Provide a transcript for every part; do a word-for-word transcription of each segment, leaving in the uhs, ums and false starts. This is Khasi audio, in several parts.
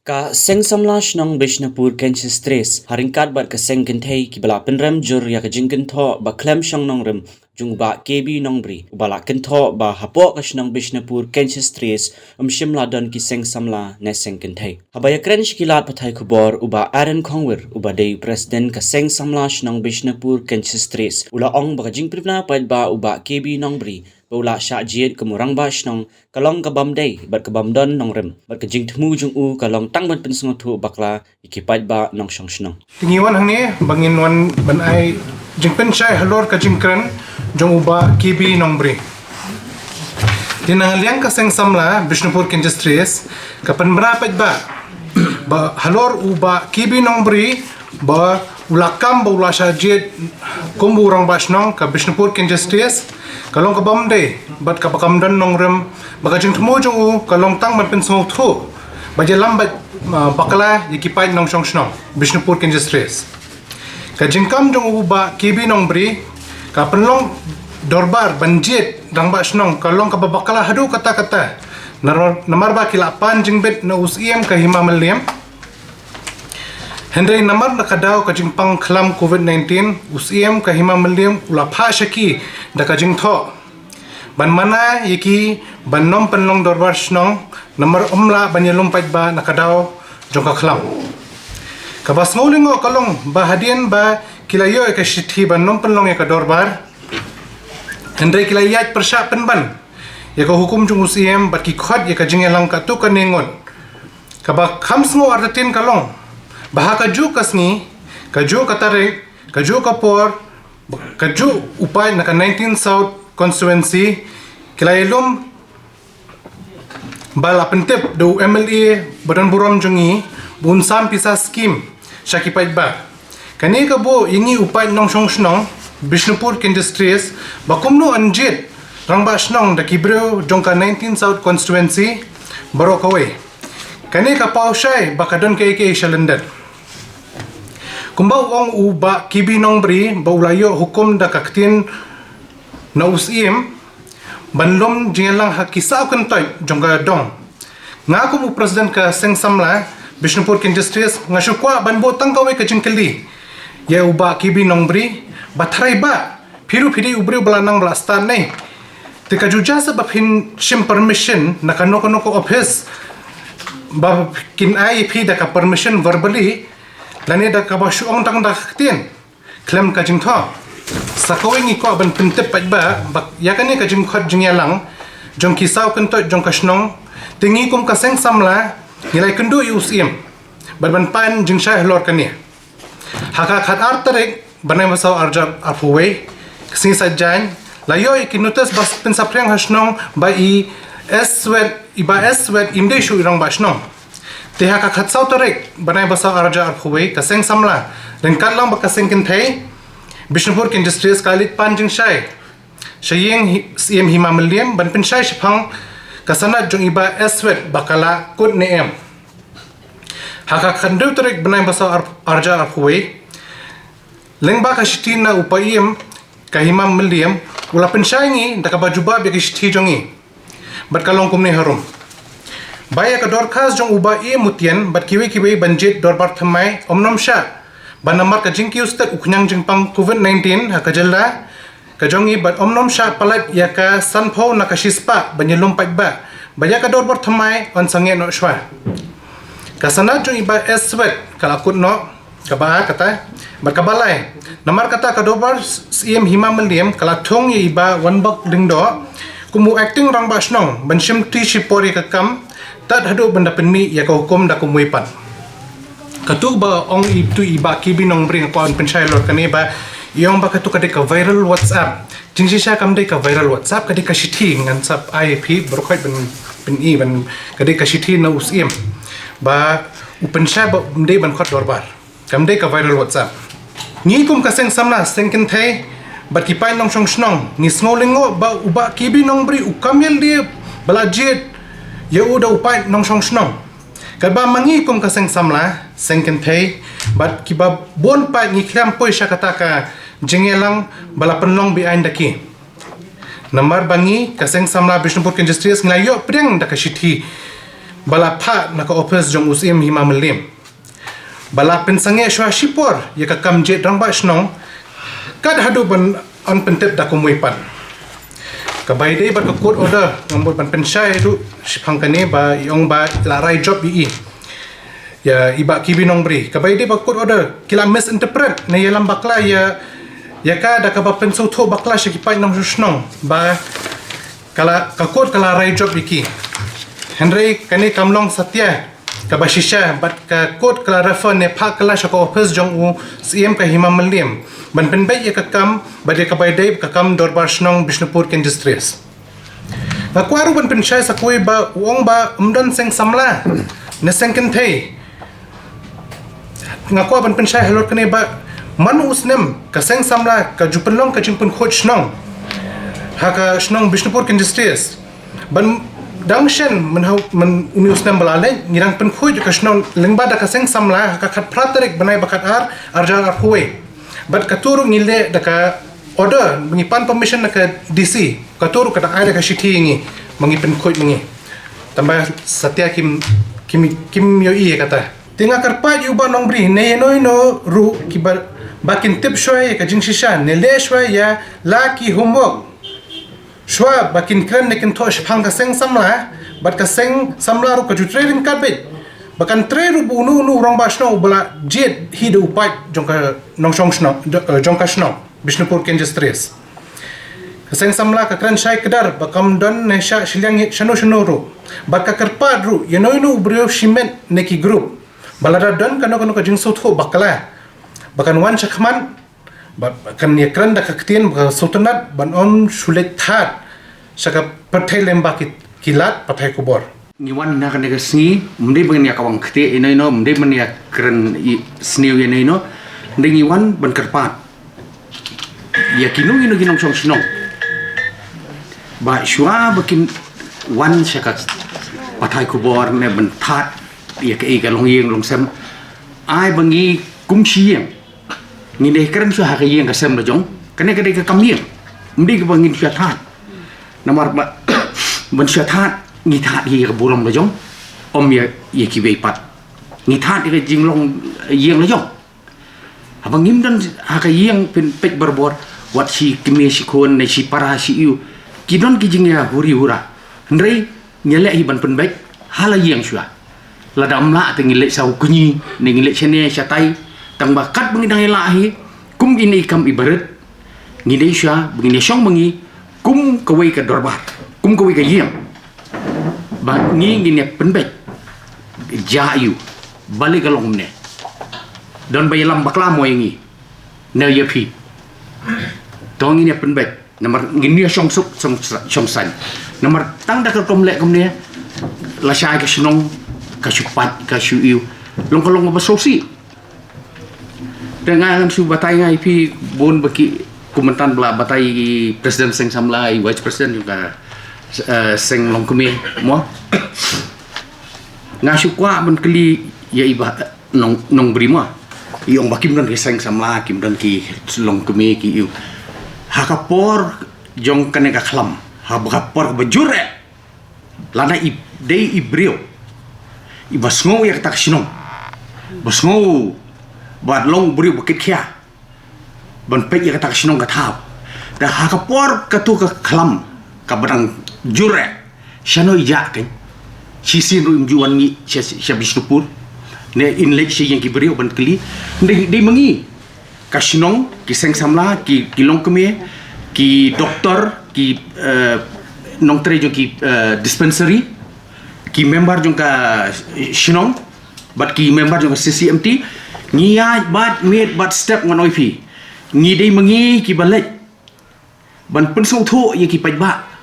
Ka Seng Samla Shnong Bishnupur Kynshi Straits, ha ryngkat bad ka Seng Kynthei, kiba la pynrem jur ïa ka jingkynthoh ba khlem shong nongrim jong u Bah K B Nongbri, uba la kynthoh ba hapoh ka shnong Bishnupur Kynshi Straits ym shym la don ki Seng Samla ne Seng Kynthei. Haba ïakren sha ki lad pathai khubor, u Bah Aaron Khongwir, uba dei u President ka Seng Samla Shnong Bishnupur Kynshi Straits, u la ong ba ka jingpynbna paidbah u Bah K B Nongbri ba u la shah jied kum u Rangbah Shnong ka long ka bym dei bad ka bym don nongrim, bad ka jingthmu jong u ka long tang ban pynsngewthuh bakla ïa ki paidbah nongshong shnong. Te ngi wan hangne ba ngin wan ban ai jingpynshai halor ka jingkren jong u Bah K B Nongbri. Te na liang ka Seng Samla Bishnupur Kynshi Straits, ka pynbna paidbah ba halor u Bah K B Nongbri, ba u la kam ba u la shah jied kum u Rangbah Shnong ka Bishnupur Kynshi Straits, ka long ka bym dei bad kaba kam don nongrim, ba ka jingthmu jong u ka long tang ban pynsngewthuh ba ïalam bad, ah, bakla ïa ki paid nongshong shnong Bishnupur Kynshi Straits. Ka jingkam jong u Bah K B Nongbri ka pynlong dorbar ban jied Rangbah Shnong ka long kaba bakla haduh katta katta. Namar, namar ba ki la pan jingbit na u Syiem ka Hima Mylliem. Hynrei namar na ka daw ka jingpang khlam covid nineteen, u Syiem ka Hima Mylliem u la phah sha ki da ka jingthoh ban mana ïa ki ban ym pynlong dorbar shnong, namar ym lah ban ïalum paidbah na ka daw jong ka khlam. Kaba sngew lyngngoh ka long ba hadien ba ki la ïoh ïa ka shithi ban ym pynlong ïa ka dorbar, hynrei ki la ïaid pyrshah pynban ïa ka hukum jong u Syiem bad ki khot ïa ka jingïalang katto katne ngut. Kaba kham sngew artatien ka long ba ha kajuh ka sngi, kajuh ka tarik, kajuh ka por, kajuh u paid na ka nineteen South Constituency ki la ïalum ba la pyntip da u M L A ba don burom jong ngi ba un sam pisa skim sha ki paidbah. Kane ka buh ïa ngi u paid nongshong shnong Bishnupur Kynshi Straits ba kumno yn jied Rangbah Shnong da ki briew jong ka nineteen South Constituency baroh kawei. Kane ka paw shai ba ka don kaei kaei sha lyndet. Kumba u ong u Bah K B Nongbri ba u la ïoh hukum da ka ktien na u Syiem ban lum jingïalang ha ki saw kyntoit jong ka dong. Nga kum u President ka Seng Samla Bishnupur Kynshi Straits, nga shu kwah ban buh tang kawei ka jingkylli ïa u Bah K B Nongbri, ba tharai ba phi ruh phi dei u briew ba la nang ba la stad ne, te ka ju jia sa ba phin shim permission na kano kano ka office ba kin ai phi da ka permission verbally, lane da kaba shu ong tang da ka ktien khlem ka jingthoh. Sa kawei ngi kwah ban pyntip paidbah ba ïa kane ka jingkhot jingïalang jong ki saw kyntoit jong ka shnong, te ngi kum ka Seng Samla ngi la ïakynduh ïa u Syiem bad ban pan jingshai halor kane. Ha ka khatar tarik bnai ba saw arhajar arphew wei, ka sngi Saitjaiñ, la ïoh ïa ki notice ba pynsaphriang ha shnong ba i S Swet, i Bah S Swet im dei shuh i Rangbah Shnong. Te ha ka khatsaw tarik bnai ba saw arhajar arphew wei, ka Seng Samla ryngkat lang bad ka Seng Kynthei Bishnupur Kynshi Straits ka leit pan jingshai sha ïing hi, Syiem Hima Mylliem ban pynshai shaphang ka sanad jong i Bah S Swet ba ka la kut ne em. Ha ka khathynriew tarik bnai ba saw ar, arhajar arphew wei, lyngba ka shithi na u Paiem ka Hima Mylliem, u la pynshai ngi da kaba jubab ïa ka shithi jong ngi. Bad ka long kumne harum. Ba ïa ka dorkhas jong u Bah E Mutien bad kiwei kiwei ban jied dorbar thymmai ym nym shah, ba namar ka jingkiew stet u khñiang jingpang covid nineteen ha ka jylla ka jong ngi, bad ym nym shah palat ïa ka sanphew na ka shispah ban ïalum paidbah ba ïa ka dorbar thymmai yn sangeh noh shuwa. Ka sanad jong i Bah S Swet ka la kut noh, kaba ar kata. Bad kaba lai, namar kata ka dorbar Syiem Hima Mylliem ka la thung ïa i Bah Wanbok Lyngdoh kum u acting Rangbah Shnong ban shimti shipor ïa ka kam tad haduh ban da pynmih ïa ka hukum da kumwei pat. Katu ba ong i tu i Bah K B Nongbri, nga kwah ban pynshai halor kane ba i ong ba katu ka dei ka viral WhatsApp. Jingshisha kam dei ka viral WhatsApp, ka dei ka shithi, ngan sa ai phi baroh khoit ban pyni, ban ka dei ka shithi na u Syiem ba u pynshai ba ym dei ban khot dorbar. Kam dei ka viral WhatsApp. Ngi kum ka Seng Samla, Seng Kynthei bad ki paid nongshong shnong ngi sngew lyngngoh ba u Bah K B Nongbri u kam ïaleh ba la jied ïa u da u paid nongshong shnong. Katba ma ngi kum ka Seng Samla, Seng Kynthei bad kiba bun paid ngi khlem poi sha kata ka jingïalang ba la pynlong be-aiñ da ki. Namar ba ngi ka Seng Samla Bishnupur Kynshi Straits ngi la ïoh pdiang da ka shithi ba la phah na ka ophis jong u Syiem Hima Mylliem, ba la pynsangeh shuwa shipor ïa ka kam jied rangbah shnong, kat haduh ban yn pyntip da kumwei pat. Kaba ïadei bad ka court order, nga mut ban pynshai ruh shaphang kane, ba i ong ba la rai jop ïa i, ïa i Bah Kibi Nongbri. Kaba ïadei bad ka court order, ki la misinterpret ne ïalam bakla ïa, ïa ka, da kaba pynsngewthuh bakla sha ki paid nongshong shnong ba ka la, ka court ka la rai jop ïa ki. Hynrei kane kam long satia kaba shisha, bad ka court ka la refer ne phah kylla sha ka ophis jong u Syiem ka Hima Mylliem ban pynbeit ïa ka kam, bad ïa kaba ïadei ka kam dorbar shnong Bishnupur Khyndai District. Nga kwah ruh ban pynshai sa kawei, ba u ong ba ym don seng samla ne seng kynthei. Nga kwah ban pynshai halor kane, ba man u snem ka seng samla ka ju pynlong ka jingpynkhuid shnong ha ka shnong Bishnupur Khyndai District. Ban dang shen mynhaw myn une u snem ba la leit, ngi dang pynkhuid ka shnong lyngba da ka seng samla ha ka khatphra tarik bnai ba khatar, arhajar arphew wei. Bad katu ruh ngi leh da ka order, ba ngi pan permission na ka D C. Katu ruh ka dang ai da ka shithi ïa ngi ba ngi pynkhuid ma ngi. Tangba satia kim, kim, kim ïohi ïa kata. Te nga kyrpad ïa u Bah Nongbri ne ïano ïano ruh kiba, ba kin tip shuwa ïa ka jingshisha ne leh shuwa ïa la ki homework shuwa, ba kin kren ne kin thoh shaphang ka seng samla, bad ka seng samla ruh ka ju trei ryngkat beit, ba kan trei ruh bad uno uno u rangbah shnong uba la jied hi da u paid jong ka nongshong shnong, jong ka shnong Bishnupur Khyndai District. Ka seng samla ka kren shai kdar ba kam don ne shah shiliang shano shano ruh. Bad ka kyrpad ruh ïano ïano u briew shimet ne ki group, ba lada don kano kano ka jingsngewthuh bakla, ba kan wan shakhmat, ba kan ïakren da ka ktien ba ka sngewtynnat, ban ym shu leit thad sha ka pyrthei lyngba ki, ki lad pathai khubor. Ngi wan na kane ka sngi, ym dei ban ïa kawang kti ïano ïano, ym dei ban ïa kren sniew ïano ïano. Hynrei ngi wan ban kyrpad ïa kino kino ki nongshong shnong ba shuwa ba kin wan sha ka pathai khubor ne ban thad ïa kaei ka longïing longsem, ai ba ngi kum shi ïing ngin ïa kren shuwa ha ka ïing ka sem la jong. Kane ka dei ka kam ïing, ym dei kaba ngin shuwa thad. Namar ba ban shuwa thad, ngi thad ïa ka burom la jong, ym ïa, ïa kiwei pat. Ngi thad ïa ka jinglong ïing la jong. Haba ngim don ha ka ïing pynpeit barabor, wat shi kmie shi khun ne shi para shi ïew, ki don ki jingïahuri hura. Hynrei ngi leh hi ban pynbeit ha la ïing shuwa. Lada ym lah te ngi leit sha u kñi ne ngi leit shane shatai. Tangba katba ngi dang ïa lah hi kum ine i kam i barit, ngi dei shuwa ba ngin ïa shong ma ngi kum kawei ka dorbar, kum kawei ka ïing, ba ngi ngin ïa pynbeit. Ja ïew, balei ka long kumne? Don ba ïalam bakla mo ïa ngi ne ïa phi? To ngin ïa pynbeit. Namar ngin ïa shong suk, shong, shong saiñ. Namar tang da ka rukom leh kumne, lashai ka shnong ka shu pait, ka shu ïew. Long ka long kaba sngewsih. Te nga ngan shu batai nga ïa phi bun ba ki, kumta ba la batai i president seng samla, i vice president jong ka, eh, seng longkmie mo. Nga shu kwah ban kylli ïa i Bah Nong, Nongbri mo. I ong ba kim don ki seng samla, kim don ki longkmie ki ïew. Ha ka por jong kane ka khlam, ha ka por ba jur eh, lada i dei i briew iba sngew ïa kata ka shnong, ba sngew ba long briew ba kit khia ban peit ïa kata ka shnong ka thaw. Te ha ka por katu ka khlam kaba dang jur eh, shano i jah kein? Shisien ruh im ju wan mih sha, sha Bishnupur ne in leit sha ïing ki briew ban kylli. Dei, dei ma ngi ka shnong, ki seng samla, ki, ki longkmie, ki doktor, ki, eh, nongtrei jong ki, eh, dispensary, ki member jong ka shnong bad ki member jong ka C C M T, ngi ïaid bad miet bad step. Ngan ong ïa phi, ngi dei ma ngi kiba leit ban pynsngewthuh ïa ki paidbah.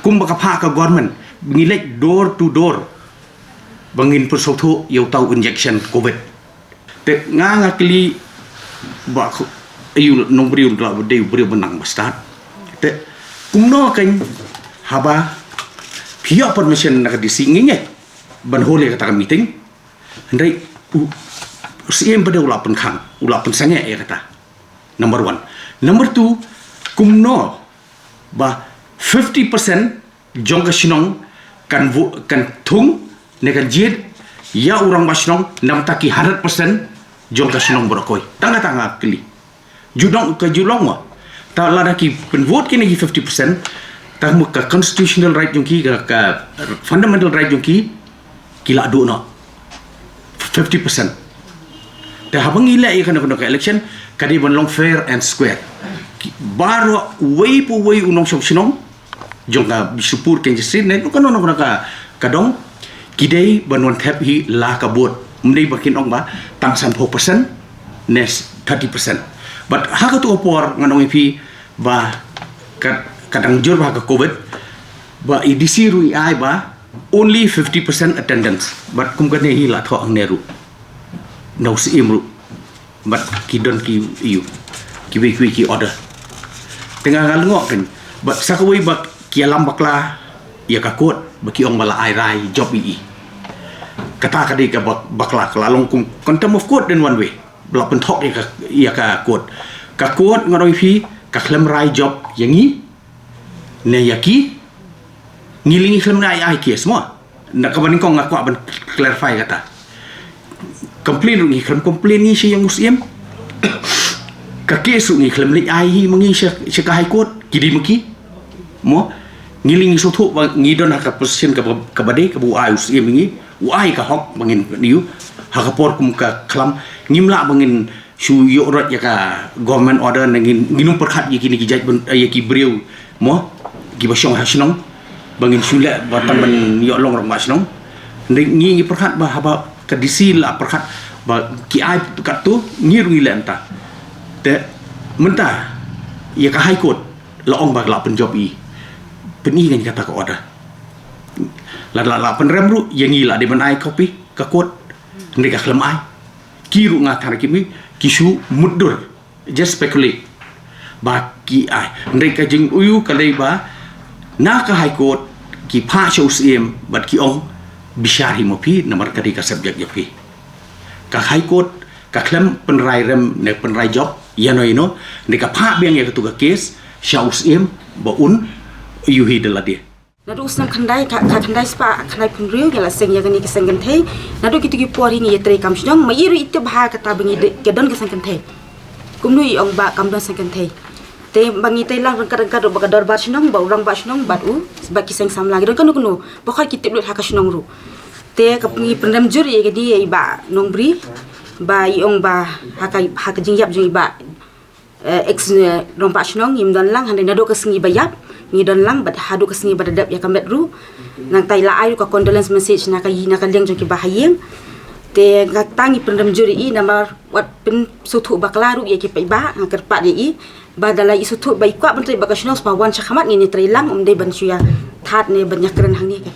Kumba ka phah ka government, ngi leit door to door ba ngin pynsngewthuh ïa uta u injection covid. Te nga, nga kylli ba khu-, ïa u Nongbriew, u la dei u briew ba nang ba stad. Te kumno kein haba phi ïoh permission na ka D C, ngi ngeit ban hold ïa kata ka meeting? Hynrei u, u Syiem pat u la pynkhang, u la pynsangeh ïa kata. Number one. Number two, kumno ba fifty percent jong ka shnong kan vo-, kan thung Ne kan jied ïa u rangbah shnong namar ki hundred percent jong ka shnong baroh kawei. Tang kata nga kylli. Ju dang ka ju long ma. Ta lada ki pynvote kine ki fifty percent, ta mut ka constitutional right jong ki, ka, ka fundamental right jong ki, ki la duh noh fifty percent. Te haba ngi leh ïa kano kano ka election, ka dei ban long fair and square. Ki baroh uwei pa uwei u nongshong shnong jong ka Bishnupur, Kynja Street ne kano kano ka, ka dong, ki dei ban wan thep hi la ka vote. Ym dei ba kin ong ba tang sanphew percent ne thirty percent. But ha kato ka por ngan ong ïa phi ba ka, ka dang jur ba ha ka covid, ba i D C ruh i ai ba only fifty percent attendance. But kum kane hi la thoh hangne ruh na u Syiem ruh. But ki don ki ïu, kiwei kiwei ki order. Te nga nga lyngngoh kan, but sa kawei ba ki ïalam bakla ïa ka court, ba ki ong ba la ai rai jop ïa i. Kata ka dei ka bak-, bakla, ka la long kum contempt of court in one way. Ba la pynthok ïa ka, ïa ka court. Ka court ngan ong ïa phi, ka khlem rai jop ïa ngi ne ïa ki. Ngi lei ngi khlem ai, ai case mo. Na kaba nyngkong nga kwah ban clarify kata. Complain ruh ngi khlem complain ngi sha ïa u Syiem. Ka case ruh ngi khlem leit ai hi ma ngi sha, sha ka High Court, ki dei ma ki. Mo, ngi lei ngi sngewthuh ba ngi don ha ka position kaba, kaba dei, kaba u ai u Syiem ïa ngi, u ai ka hok ba ngin ïoh ha ka por kum ka khlam. Ngim lah ba ngin shu ïoh rot ïa ka government order ne ngin, ngin ym pyrkhat ïa kine ki jait bun, ïa ki briew mo, kiba shong ha shnong, ba ngin shu leh ba tang ban ïoh long rangbah shnong. Ngi, ngi pyrkhat ba haba ka D C la pyrkhat ba ki ai katto, ngi ruh ngi leh mynta. Te mynta ïa ka High Court la ong ba la pynjop ïa i. Pyni ngan kata ka order. La, la, la pynrem ruh ïa ngi, la dei ban ai copy ka court. Ngi ka khlem ai. Ki ruh nga tharai ki mi, ki shu mutdur, just speculate ba ki ai. Hynrei ka jingïohi ka dei ba na ka High Court ki phah sha u Syiem bad ki ong bishar hi ma phi, namar ka dei ka subject jong phi. Ka High Court ka khlem pynrai rem ne pynrai jop ïano ïano, hynrei ka phah biang ïa katu ka case sha u Syiem ba un ïohi da lade. Naduh u snem khyndai, ka, ka khyndai spah khyndai phew hynriew ngi la seng ïa kane ka seng kynthei. Naduh kitu ki por hi ngi ïatrei kam shnong, ma i ruh i tip bha kata ba ngi de, ka don ka seng kynthei. Kumno i ong ba kam don seng kynthei. Te ba ngi trei lang ryngkat ryngkat ruh bad ka dorbar shnong, bad u rangbah shnong, bad u, bad ki seng samla, ki don kano kano, ba khot ki tip lut ha ka shnong ruh. Te ka ngi pynrem jur ïa kane ïa i Bah Nongbri, ba i ong ba ha ka, ha ka jingïap jong i Bah eh, ex, eh, rangbah shnong, ngim don lang, hynrei naduh ka sngi ba ïap ngi don lang, bad haduh ka sngi ba da dep ïa ka met ruh. Nangta i la ai ruh ka condolence message na ka ï, na ka liang jong ki bahaïing. Te kata ngi pynrem jur ïa i, namar wat pynsngewthuh bakla ruh ïa ki paidbah, nga kyrpad ïa i ba da la i sngewthuh ba i kwah ban trei bad ka shnong, shu wan sha khmat ngin ïatrei lang, ym dei ban shu ïa thad ne ban ïakren hangne ka.